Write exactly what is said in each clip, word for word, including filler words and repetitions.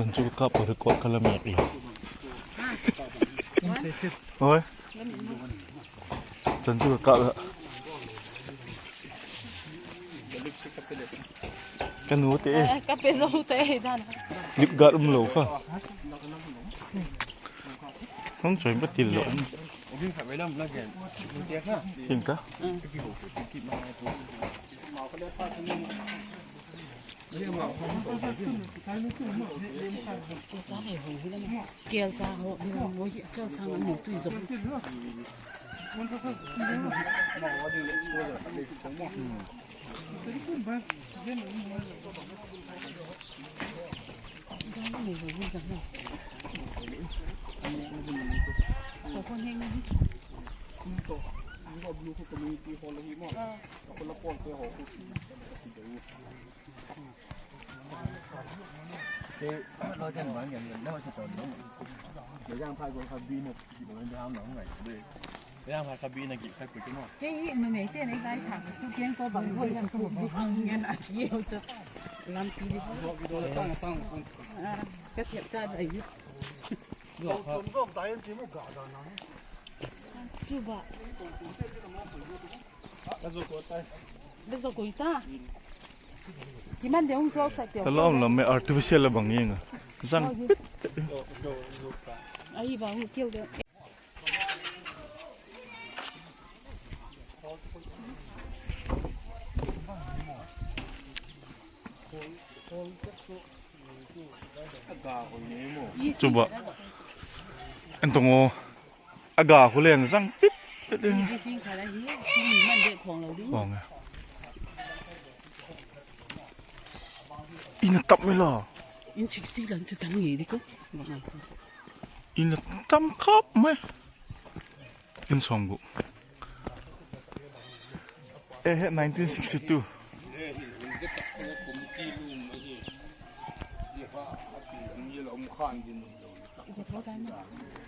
Chan chu ka kap a record ka la mêk lo. Oi. Chan chu ka kap a. Ka nu te. Ka pe zo te dan. Lip guard um lo kha. Hung choi ba til lo. Ing ka. Hei, hei, ma mei te nei kai thak tu kiang ko bang hoi lam ko bang ngen a ye ho chu. Lampi di. Ka thiap cha dai. Chuba. Ka zo ko ta. Kiman de hung chok sa teu. Ka lawm lam me artificial a bang ing a. Zang. Ahi ba hu keu de. Chuba. En tong o. A ga khu len zang pit pit ding. Khawng e. In a tam mai la. In sixty lan chu tam nge di ko. In a tam khap mai. In sawm gu. Eh, nineteen sixty-two.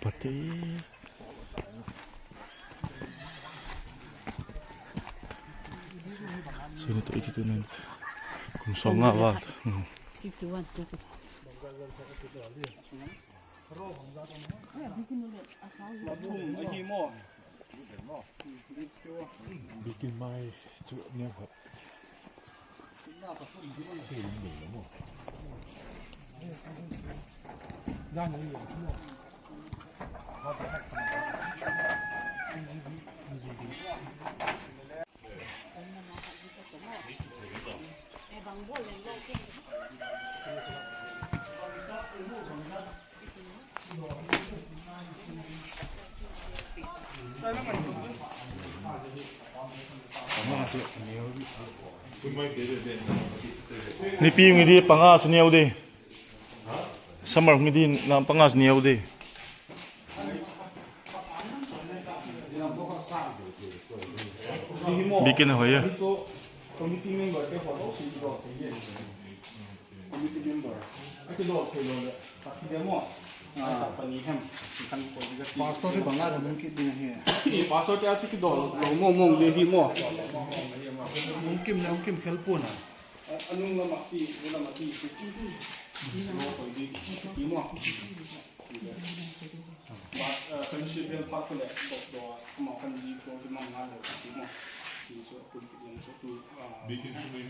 Pate. Sini to eighty-two, ninety. Kum sawm nga val. Hmm. Sixty-one. Bikin mai chu neu khat. Nipi ngi di panga chu neu di. Summer ngi di na panga chu neu di. Bikin hoi a. Committee member te kho lo si do thei e. Committee member. A kidol thei lo le. Pakhat le maw. Ah, pani hem. Kan ko di ka ti. Pastor hi bang a hung kit ding hi. Pastor te a chu kidol lo maw maw le hi maw. Hung kim le hung kim khel pun a. A, a nung lam a ti, a nung lam a ti. Ti maw. But, uh, fellowship bell phat ko le, dok dok, amau kan di ko, ti mang ngal lo, ti maw. Ti so, tu, ti so, tu, uh, Bikin chu mi.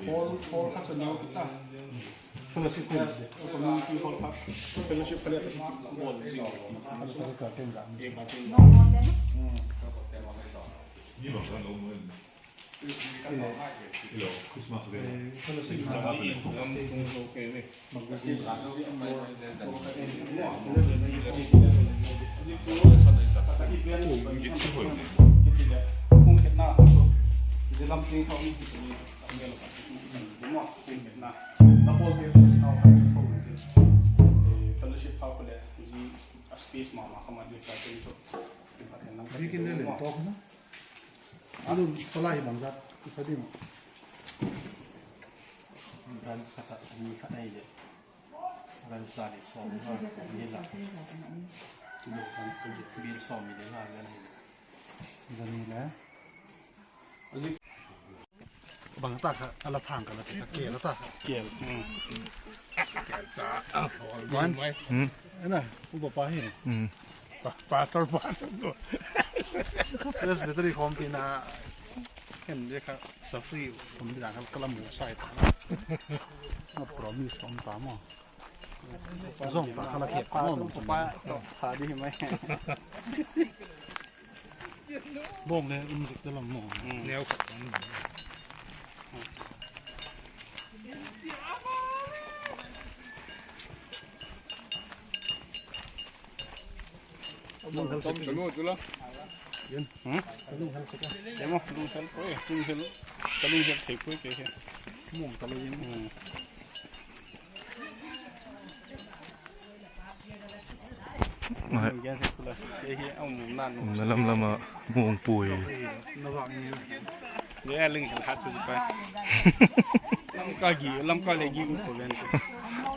Hall, hall khat chu neu kit ta. Fellowship, community hall khat. Fellowship khat le, ball zing. Ni bang kan lo mo. Hello, Christmas day. Hello, Christmas day. Bikin le le to na. Alu pala hi bang zat i kha ding. Branch khat a ni khat ai le. Branch sa ni sawm nga ni la. Kilo kan kan bil sawm ni le nga ni le. Ni le. Bang ta kha, a la thang ka la ti kha, ke la ta kha. Ke. Hmm. Ke ta. Hmm. Ana, upa pa hi. Hmm. Pa-, pastor pa. Presbytery khawmpina. Ken le kha safri khawmpina kha ka la mu sai ta. A promise khawm ta maw. Zong ta kha la ke pa maw. Pa to sa di mai. Bawng le um zik te lam maw. Hmm. Neu khat. Lung hel sek. Yen. Hmm? Lung hel sek. Emo, lung hel ko, lung hel. Ka lung hel thei ko ke he. Mong ta lo yen. Hmm. Ai. Umna lam lam a mong pui. Le a ling hel hat chu pa. Lamka gi, Lamka le gi u ko ven.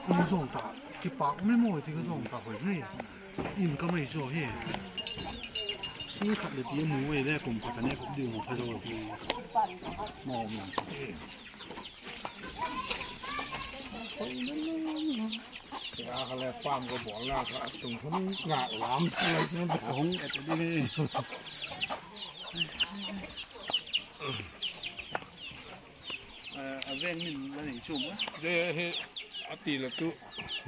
Kum zong ta, kipak mi mo ti ka zong ta hoi ni. In ka mai zo hi. Sing khat le ti mu mai le kum khat ne kum diu mo pha zo. Mo mo. Kha le farm ka bawl na kha tung hun ngak lam thang le ka hung et di ni. A veng min la nei chu ma. Ze hi a ti la chu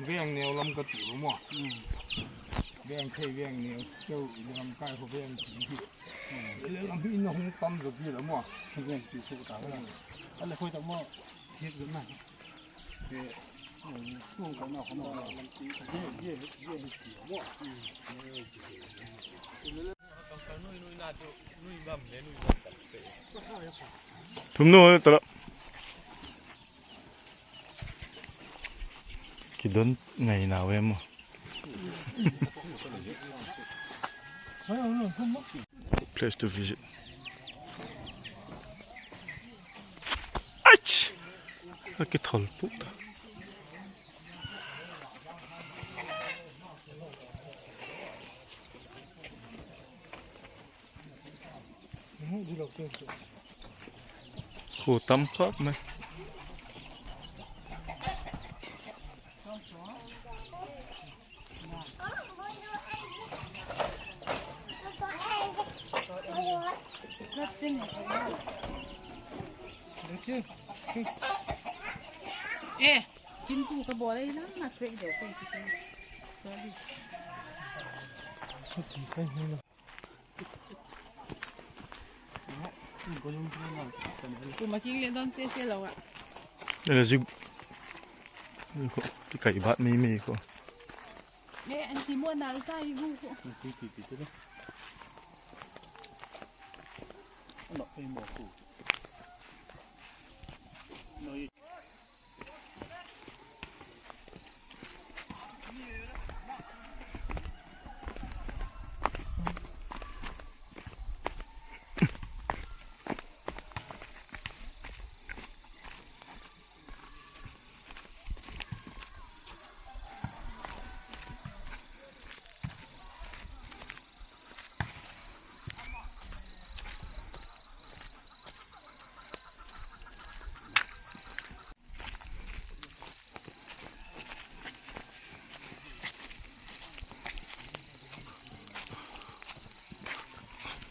veng neu lam ka ti u maw. Hmm. Veng thei veng neu keu i lam kai ho veng ti hi. Hmm. Le lam hi na hung tam zo bi la maw. Veng ti chu ta la. A le khoi ta maw. Thiak zo na. Ke, hmm, hung ka na ka na lam ti. Ye, ye, ye, ye ti maw. Hmm. Thum nu ta la. Kidon ngai na ve maw. Place to visit. Ach! A kithol puk ta. Khu tam khawp mai. Eh, simtu ka bawl ei lam na crack deu kai ti. Sorry. Ka ti kai hi lo. Tuma king le don se se lo a. Ele zik. Ko, ti kai bat mi mi ko. Le an ti mo na ka i gu ko. Ti ti ti ti. Ano pe mo ko. No.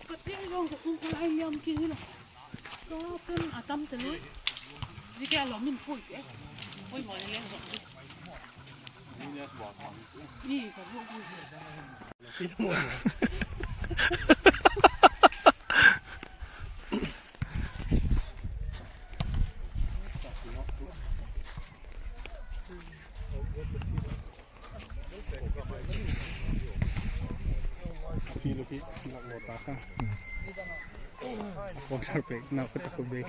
Pathian jong ka kum ka lai liam ki hilo. Ka pen a tam te lui. Zia ka lo min pui te. Pui mo le leng zo. Ni ka bu. Fi lo ki nak lo ta ka. Sponsor pe na ko ta ko be.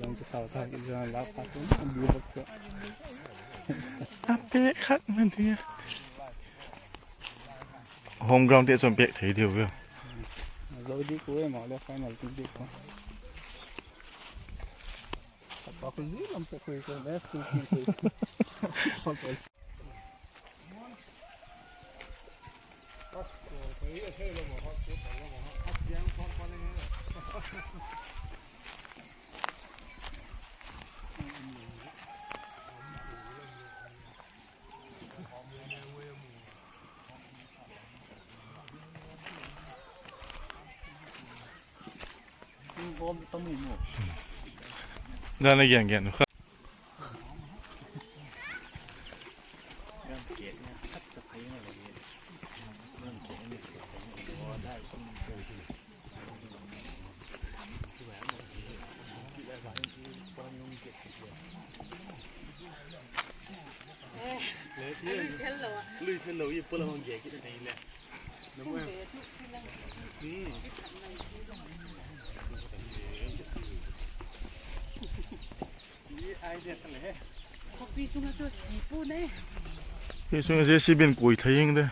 Jong sa sa sa ki jong la pa ko bi bak ko. A pe khat man ti. Home ground te chun pek thei diu ve. Zo di ko e ma le final ti di ko. Pa ko ni lam pe ko ko le school ti ko. Dan a gen gen kha. Khawpi sung ah JCB in kuai thei ing de.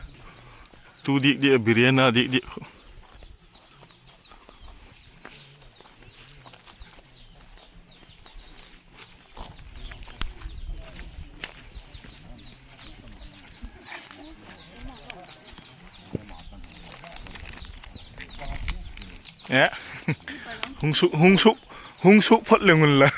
Tu dik dik a, biren a dik dik khu. E, hung suk, hung suk, hung suk phot leng un la.